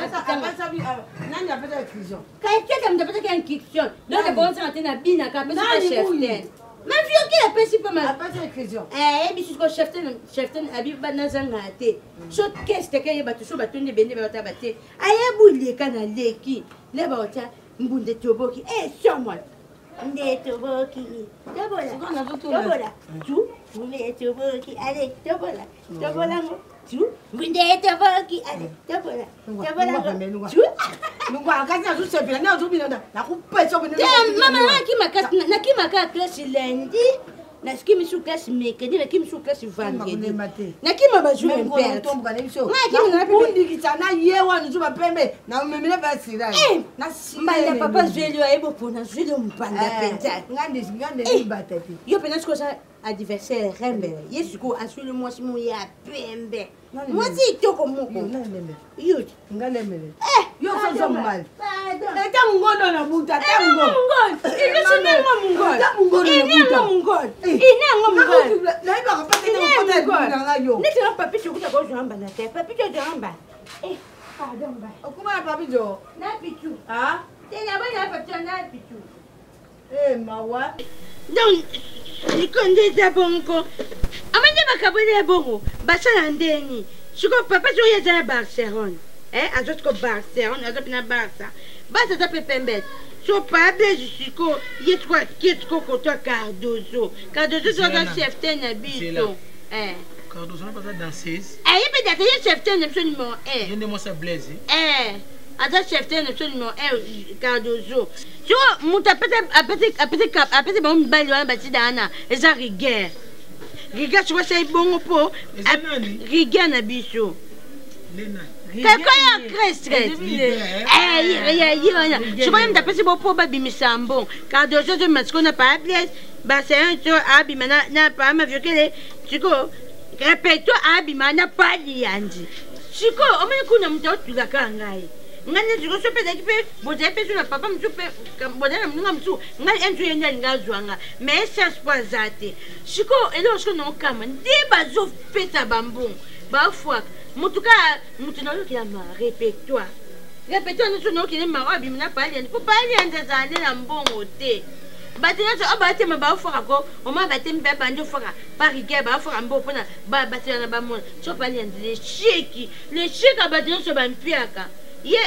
nani apesa instruction kakeka moto apesaki instruction donc akozanga te na binaka apesaka chef ten mavioki apesi mpe ayebisi siko chef ten chef ten abi nazanga te so kese teke ye bato so batondi ebende bataba te ayebu leka na leki nde baotya mbunda etoboki e somol nde etoboki tobola tobola tu mbunda etoboki ale tobola tobola ngo tu mbunda etoboki ale tobola tobola ngo tu kasi nazosepela nde azobina nakopesa te mama nakima nakimaka classe lundi nakimi su classe mercredi nakimi su classe vendredi nakima bajour impertundikisa na ye wana zuba pembe namemele basira mbanda papa zweli oyo ayebo mpona zweli oyo mpanda mpenza yo mpenza sikoyo oza adversaire rembele ye sikoyo asweli mwasi mo ya pembe mwasi kitoko moko yo nga lemele yo sozo mobali ata mongondo na buta ata mongondoinango neti na papi sokuta kozwa mbala te papi tozwa mbala pardon mbala okuma na papi jo na pichu te nabona na papi na pichu mawa donc sikoyo nde eza bongo ama nde bakaboli ya bongo basala ndeni sikoyo papa soki eza na barcelone aza siko barcelone aza mpena barça basi aza mpe pembe so pableje sikoyo ye sikoyo akie sikoyo koto ya cardozo cardozo so aza chef te na biso cardozo na baza danseuse ye mpe date ye chef te na biso numero 1 ye nde mwasi ya blaise aza chef te na biso numero 1 cardozo siko moto apesi bango mibali wana batida wana eza rigueur rigueur siko asali bongo mpo rigueur na biso kaka ya crestre ye wana sikoyo ye moto apesi bo mpo babimisa mbongo cardozo azobima sikoyo na pables baseyan to abima na pama viokele sikoyo repertoire abima na paliyanzi sikoyo omoni kuna moto aotulaka ngai ngai nde sikoyo so mpe ezalaki mpe bozali mpe so na papa mosusu mpe bozali na moninga mosusu ngai enzu ye nde alingi azwa nga mais chance mpo aza te sikoyo eloko sikoyo naokama nde bazopesa bambongo bafwaka motu kaka motu naolokela ma répertoire répertoire nyonso naokende ma oyo abimi na paliandi mpo paliandi azala nde na mbongo te bato nyonso oyo batema baofwaka ko oma batemi mpe bandi ofwaka parige baofwaka mbongo mpona batela na bamona so paliandi lesheki lesheki ya bato nyonso bampiaka ye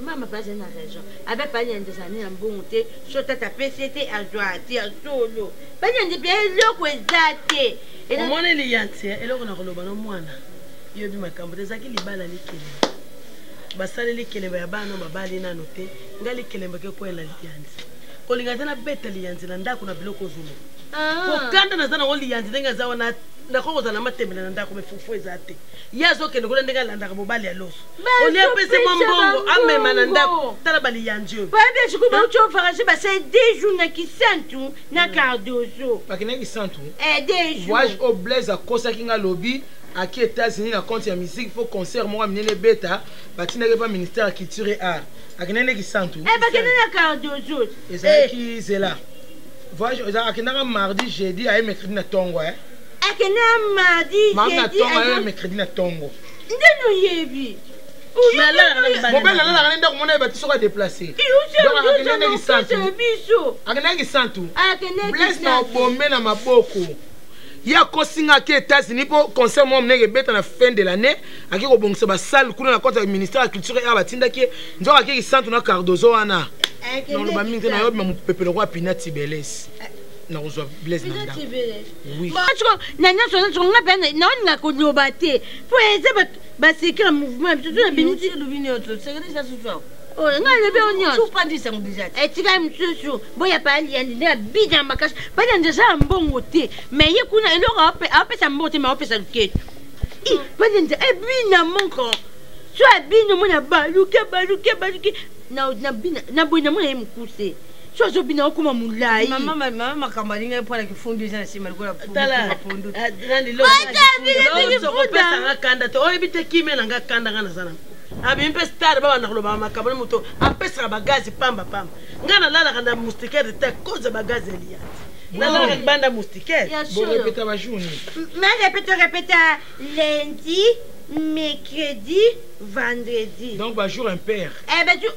mama mpe azali na raison abe paliandi azala nde na mbongo te so tata apesi ye te azwa te ya solo paliandi mpe eloko eza te omoni liyanti eloko na koloba no mwana yoyebi makambo te ezalaki libala likelemba basali likelemba ya bana babali nano te ngai likelemba kekwela liyanzi kolinga te nabeta liyanzi na ndako na biloko ozoloba kokanda naza nango liyanzi ndenge aza wana nakoki kozala na matembele na ndako me fufu eza te ye azokende kuna ndenge alandaka mobali ya loso olie apesi mwa mbongo amema na ndako tala baliyanzi oyo bayebi sikoyo bauti ovarage basali deux jours na kisantu na cardozo bakendaki kisantu deux jours voyage oyo blaise akosaki nga lobi aki états-unis na compte ya musique fo concert moko ya minene ebeta batindaki epa ministère ya culture et art akendaki nde kisantu bakende na cardozo ezalaki zela voyage akendaka mardi jeudi aye mercredi na ntongo akenda mardi mardi na ntongo aye mercredi na ntongo nde noyebi mobali alalaka nde ndako mona yeba ti soki adeplace akendaki kisantu blaise na obombe na maboko Ye akosi nga ake États-Unis mpo concert moko monene ebeta na fin de l'année, ake kobongisa basalle kuna na compte ya ministère ya culture ya batindaki ye, nzoka ake kisantu na Cardozo wana. Naloba mingi te, nayobima mopepe lokola Pina Tibeles. Nakozwa Blaise na ndako. Oui. Na nyonso nyonso nga mpe naolinga koloba te mpo eza basekre mouvement ya biso to na bimisi nga alobi oyo nyonso etikali mosusu boya paliandi nde abina makasi paliandi aza ya mbongo te mais ye kuna eloko aopesa mbongo te mais aopesa luketu i paliandi ebina moko so abina omona baluki baluki baluki na boye namona ye mokuse so azobina okoma molai mama makambo alingaki mpo na kifundu eza na nsima lokola pondu opesanga kanda te oyebi te kimia na nga kanda nga naza nango abimi mpe star babanda koloba makambo na moto apesaka bagazi pamba pamba nga nalalaka na moustiquaire te cause ya bagazi ya liyati nalalaka libanda moustiquaire borepeta bajour nini mais répète répète lundi mercredi vendredi donc bajour impair eh ben tu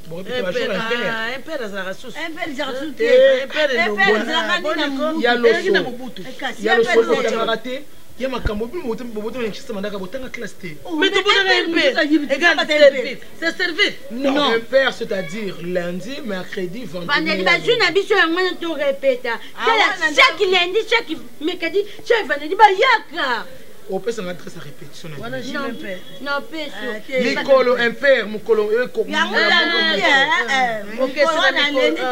borepeta bajour impair impair azalaka susu impair ezalaka susu te impair ya elongo na loso mobutu ya loso botangaka te ya makambo bino bobotama na kinshasa mandaka botanga classe te mais tobotaka impair égal servir c'est servir non impair c'est-à-dire lundi mercredi vendredi bazwi na biso yango wana torepeta tala chaque lundi chaque mercredi chaque vendredi bayaka opesanga adresse ya répétition na napeso mikolo impair mokolo yango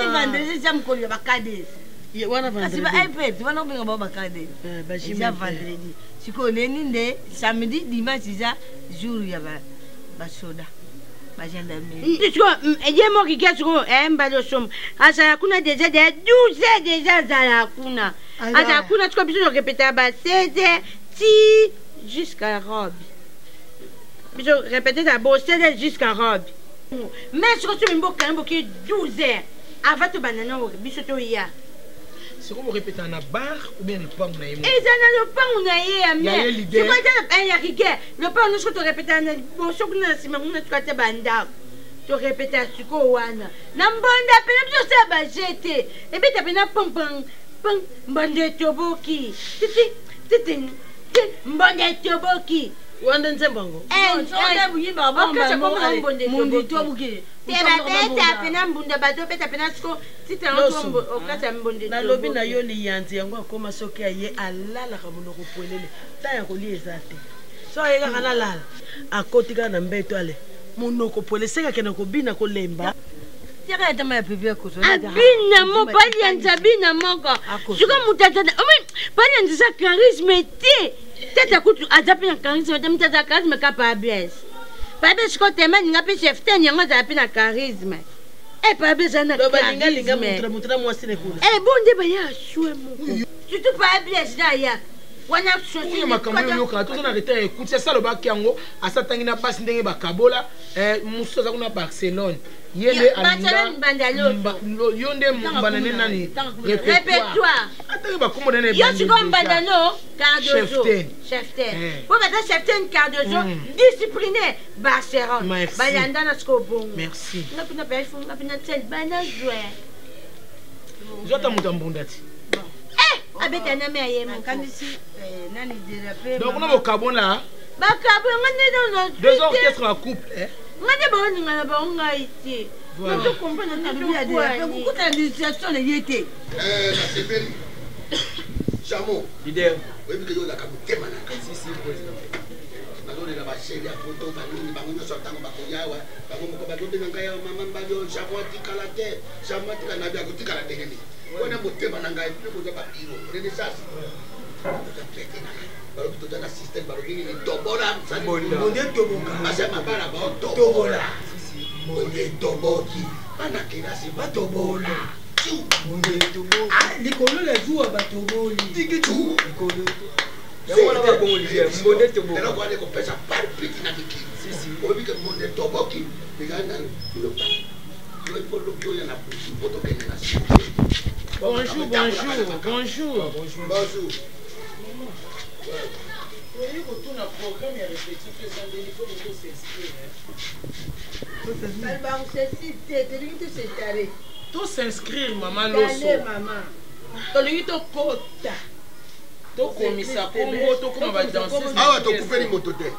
vendredi eza mokolo ya bakades kasi ba ipad wana obenga bango bakade eza vendredi sikoyo leni nde samedi dimanche eza jour ya basoda bagendarmerie ye moko ke sikoyo mbali osomba azala kuna deja deja 12 heures deja azala kuna azala kuna sikoyo biso torepeta ba 16 heures ti jusqu'à robe biso répété d'abord 16 heures jusqu'à robe mais sikoyo soki mbokanga boke 12 heures avant tobanda nango biso toya sikoyo borepeta na bar ou bien lopango na ye eza na lopango na ye ya mairsikoyo eza ya rigueur lopango nyonso torepeta na liboso kuna na nsima kuna tuka te bandako torepeta sikoyo wana na mbonda pena biso osala baje te ebeta pena pampan pam mbonda etoboki titi titi mbonda etoboki wana nzembo yango te babeta pena mbunda bazobeta pena siko nalobi na yo liyanzi yango akoma soki aye alalaka monoko pwelele ta ya kolia eza te so aye kaka nalala akoti kaka na mbeto ale monoko pwele seke akende kobina kolemba abina mo palianzi abina moko siko moto aza palianzi eza charisme te tata kutu aza mpe na charisme te moto aza charisme ka pables pables siko tema alinga mpe chef ten yango azala mpe na charisme e pables aza na charisme bo nde baya asue moko surtout pables na ayaka wana oyo makambo oyo oyokaka toza na retard ya ekuti asi alobaki yango asi atangi na basi ndenge bakabola mosusu aza kuna barcelone ye nde yo nde mbanda nde nani répertoire atangi bakombo nene yo sikoyo mbanda no cardozo cheften po baza cheften cardozo discipliné barcelone balanda na sikoyo bongo merci nga mpena pefo nga mpena tiel bana juin zwa ata moto ya mbunda ti abeta name ya ye moko donc kuna bokabola bakabo nga nde deux orchestre ya couple nga nde baoninga na bango ngai te nazokomprendre situation na ye te nasepeli jamo leader oyebi ke yo ozalaka motema na ngai nazolela basheri ya poto banini bango nyonso ntango bakoya awa bango moko bazobenga ngai awa mama mbali oyo jamo atikala te jamo atikala nabi akotikala ndenge nini wana motema na ngai mpe koza babiro renaissance toza pete na ngai balobi toza na système balobi nini tobola basi ya mabala baotobola monde etoboki bana kelasi batobola likolo na zuwa batoboli eloko wana ekopesa palpite na mikili oyebi ke monde etoboki ezali na lobi oyo na butu po tokende na Bonjour, bonjour, bonjour. Bonjour. Oye kotuna programme ya répétition eza ndenge faut koto s'inscrire. Tolingi tosintare. To s'inscrire mama Loso. Mama. Tolingi tokota. Tokomisa kombo, tokoma badanseuse. Awa tokufeli moto te.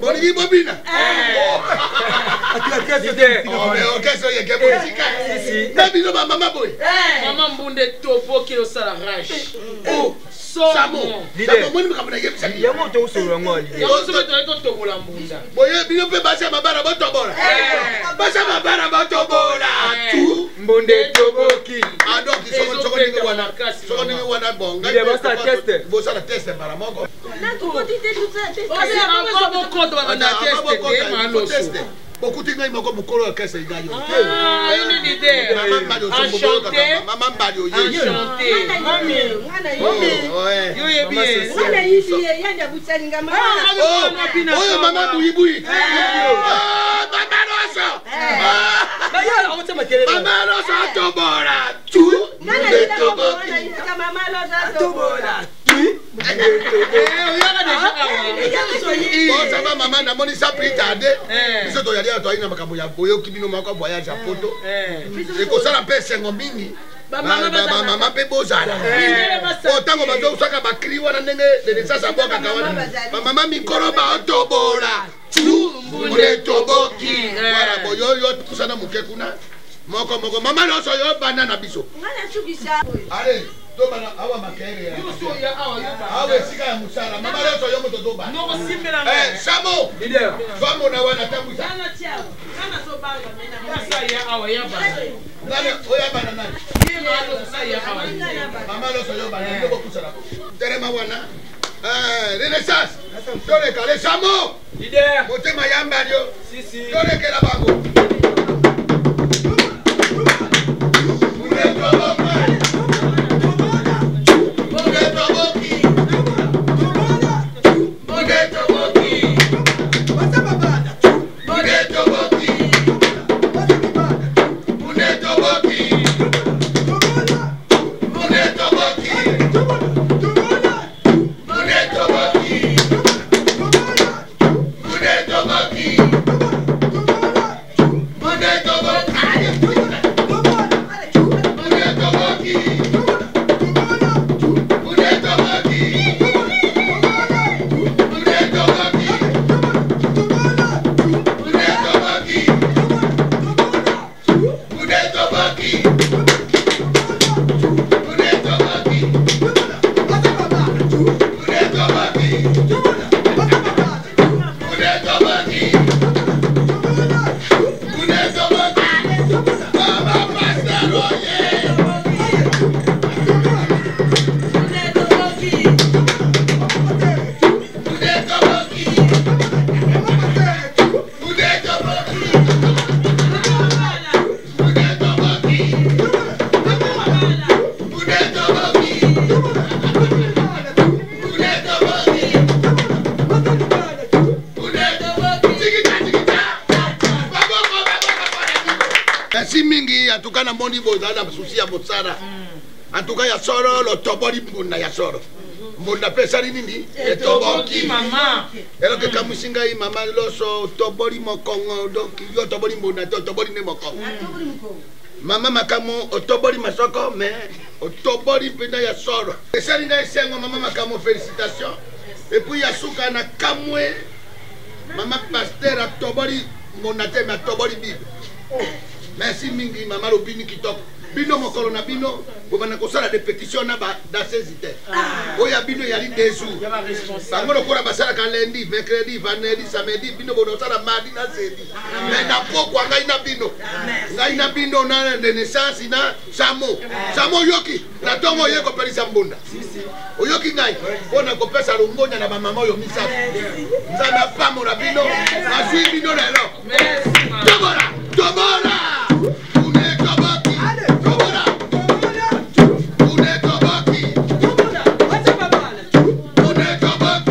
Bolingi bobina orchestre oyeke bosika na bino bamama boye. Mama mbunda etoboki, osala rage. Samo omoni makambo nayebisaki yango, tokosolola yango. Yango totobola mbunda. Boye bino mpe basi ya mabara botobola, basi ya mabara botobola tu. Mbunda etoboki. Ah, donc soko ndenge wana, soko ndenge wana, bon, Leader, bosala test. Bosala test mbala moko. Test. Bokuti ngai moko mokolo ya kese ngai yo. Ah, yo nde leader. Mama Mbali. Enchanté. Mama Mbali oye. Enchanté. Ouais. Yo yebi ye. Oh, oyo mama buyibuyi. Ah, mama Roso. Mama Roso atobola tu. Etoboki. Oyaka déjà awa. Bon, ça va mama, namoni sans plus tarder. Biso toyali awa, toyali na makambo ya boyoki bino moko voyage ya poto. Ekosala mpe esengo mingi. Bamama mpe bozala. Po ntango bazosaka bacri wana, ndenge Renaissance abwakaka wana, bamama mikolo baotobola tu mbunda etoboki. Voilà, boyo yo pusana moke kuna moko moko. Mama nyonso yo banda na biso. Allez, tobana awa makere awa esika ya mosala. Mama nyonso yo moto tobana. Samo twamona wana tambwisa. Oyo abana nani? Mama nyonso yo bana nde bopusana telema wana. Renaissance, toleka le samo. Motema yambali yo, tolekela bango. Merci mingi. En tout cas namoni bozala na souci ya mosala. En tout cas ya solo, lotoboli mbunda ya solo, mbunda mpe esali nini? Etoboki. Eloko ekamwisi ngai, mama Loso, otoboli mokongo. Donc yo otoboli mbunda te, otoboli nde mokongo. Mama Makambo, otoboli masoko, mais otoboli mpenza ya solo. Esali ngai esengo. Mama Makambo, félicitation. Et puis ya suka na kamwe, mama pasteur atoboli mbunda te, mais atoboli Bible. Merci mingi mama, lobini kitoko. Bino mokolo na bino bobanda kosala répétition na badanseuses te. Oyo ya bino eyali 2 jours. Bango lokola basalaka lundi, mercredi, vendredi, samedi, bino bonosala mardi na jeudi. Mais na pokwa ngai na bino, ngai na bino na Renaissance na Samo. Samo, oyoki? Na ntongo oye kopelisa mbunda, oyoki ngai mpo na kopesa longonya na bamama oyo misato. Nzambe apambola bino. Nazwi bino lelo. Tobola, tobola. Toboki, tobola, toboki, toboki, toboki.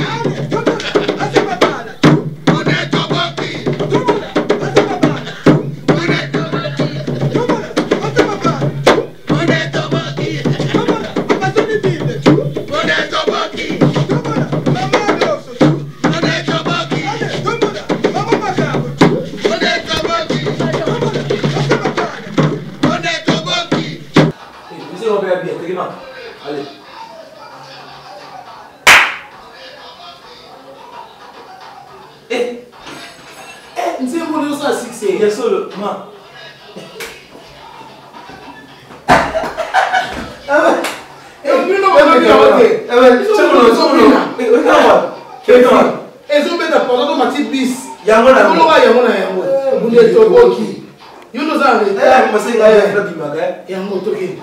te. Ya solo, ma. Ezobeta pendant to mati bis Yango na yango. Oloka yango na yango bunde etoboki yo nde oza na retard. Yango tokende.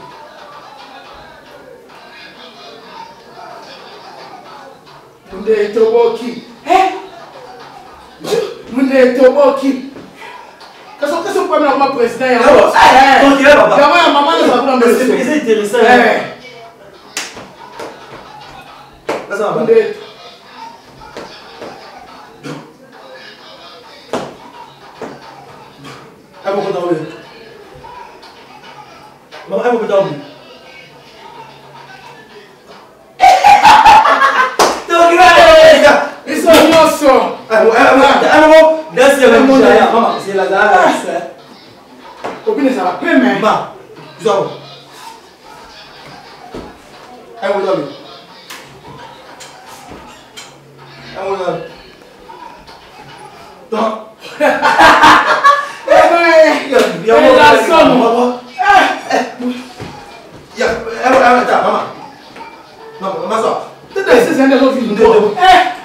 Bunde etoboki, bunde etoboki, kasi okesi okwamela koma président yango yango ya mama nazala kuna. Eza intéressant. Bunde. Mama, Biso nyonso. Obina ezala peme.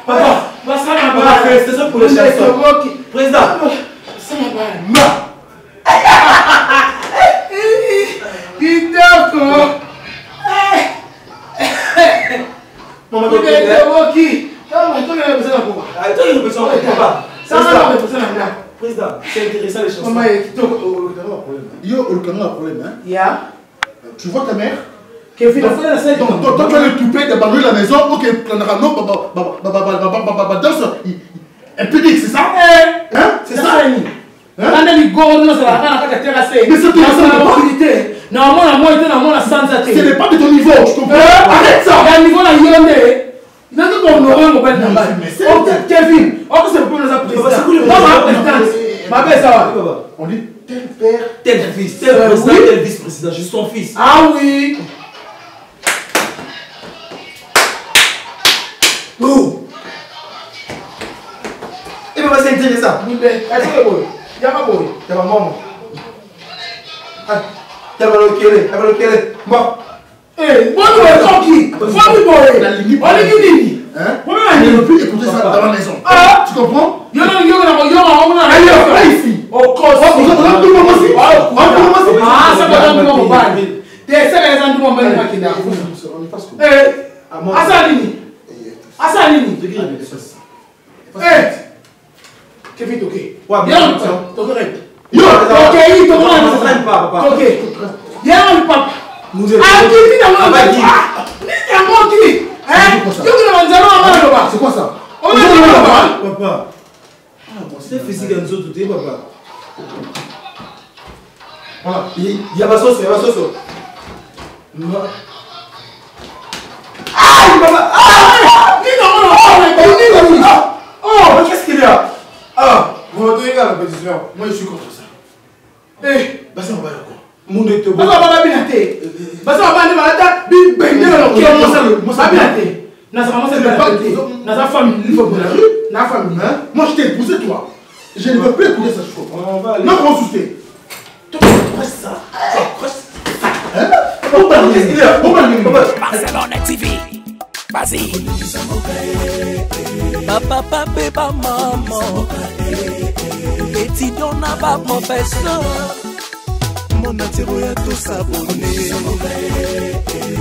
Papa, félicitations pour les chansons. Président. Ma. Kitoko. Mama, Toki. Président, c'est intéressant les chansons. Maman, kitoko. Yo, olukanga problème, hein? Ya. Tu vois ta mère? Kevin, Donc, donc, toi, tu as le toupet d'abandonner la maison, ok, non, bah, bah, bah, bah, bah, bah, bah, bah, bah, danse, impudique, c'est ça? Hein? C'est ça? Nanda ligoro nazalaka na kati ya terrasse. Mais c'est ton mokili te, naomona moi te, naomona sanza te. Ce n'est pas de ton niveau, tu comprends? Arrête ça! Ya niveau na yo nde nazo kohonore mobali na ngai. Kevin, okose mpo naza président, mama présidente mabe eza wana. On dit tel père, tel fils, tel président, tel vice-président, je suis son fils. Ah oui. Oh. Et papa, c'est intéressant. Boye yaka boye. Yaba mama. Yaba lokele, yaba lokele. Bon. Boni boye soki boni boye olingi nini? Je ne veux plus écouter ça dans la maison. Ah. Tu comprends? Yo na yo na yo na omona. Aïe, pas ici. Okosi. Ah, ça va nduma mobali te, seka eza nduma mobali makende akuna. Asala nini? Asala nini? Kevin, toke. Toke. Tokei, toke. Yango papa akiti nango nini yango ki yoki na banzala wana aloba. C'est quoi ça? Papa, c'est physique ya nzoto te, papa. Voilà. Ya basoso, ya basoso. Aïe, papa! Ah! Nini yango nini? Oh, qu'est-ce qu'il y a? Ah, vous me donnez la répétition. Moi, je suis contre ça. Eh, Basi, on va quoi? Munde te. Baza baba bina te. Baza baba nde balata bibende na lokemo. Babina te. Nazaka mwasi te. Naza famille. Na famille. Hein? Moi, je t'ai épousé, toi. Je ne veux plus écouter ça, je comprends. On va aller. Non, comment soucier? Toi, tu accroches ça. Tu accroches ça. Hein? Qu'est-ce qu'il y a? Barcelone TV. Vas-y. Bapapa mpe bamama, étudiant na baprofesseur, Monde entier oya tosabone.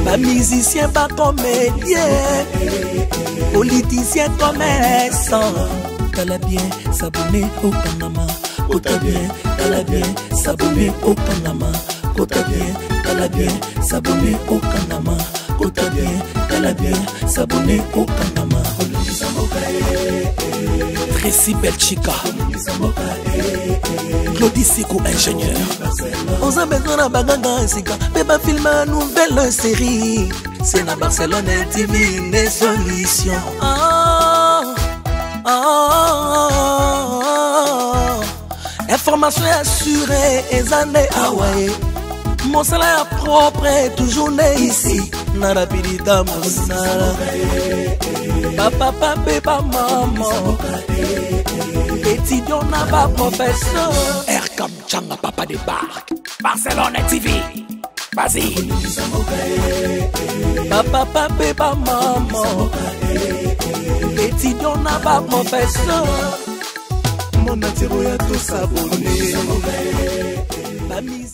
Bamusicien, bacomédien, politicien, commerçant, tala bien, s'abonner okangama, kota bien, tala bien, s'abonner okangama, kota bien, tala bien, s'abonner okangama, kota bien, tala bien, s'abonner okangama. Tracy Belchika, Claudie Siko ingénieur. Oza besoin na baganga esika mpe bafilme ya nouvelle série, c'est na Barcelone TV nde solution. Ah, ah, ah, information assurée eza nde awa ye, mosala ya propre toujours nde ici. Na rapidita mosala, bapapa mpe bamama, étudiant na baprofesseur. Erkam Changa, papa de barque. Barcelone TV. Vas-y. Bapapa mpe bamama, étudiant na baprofesseur. Monde entier oya tosabone. Bamisi.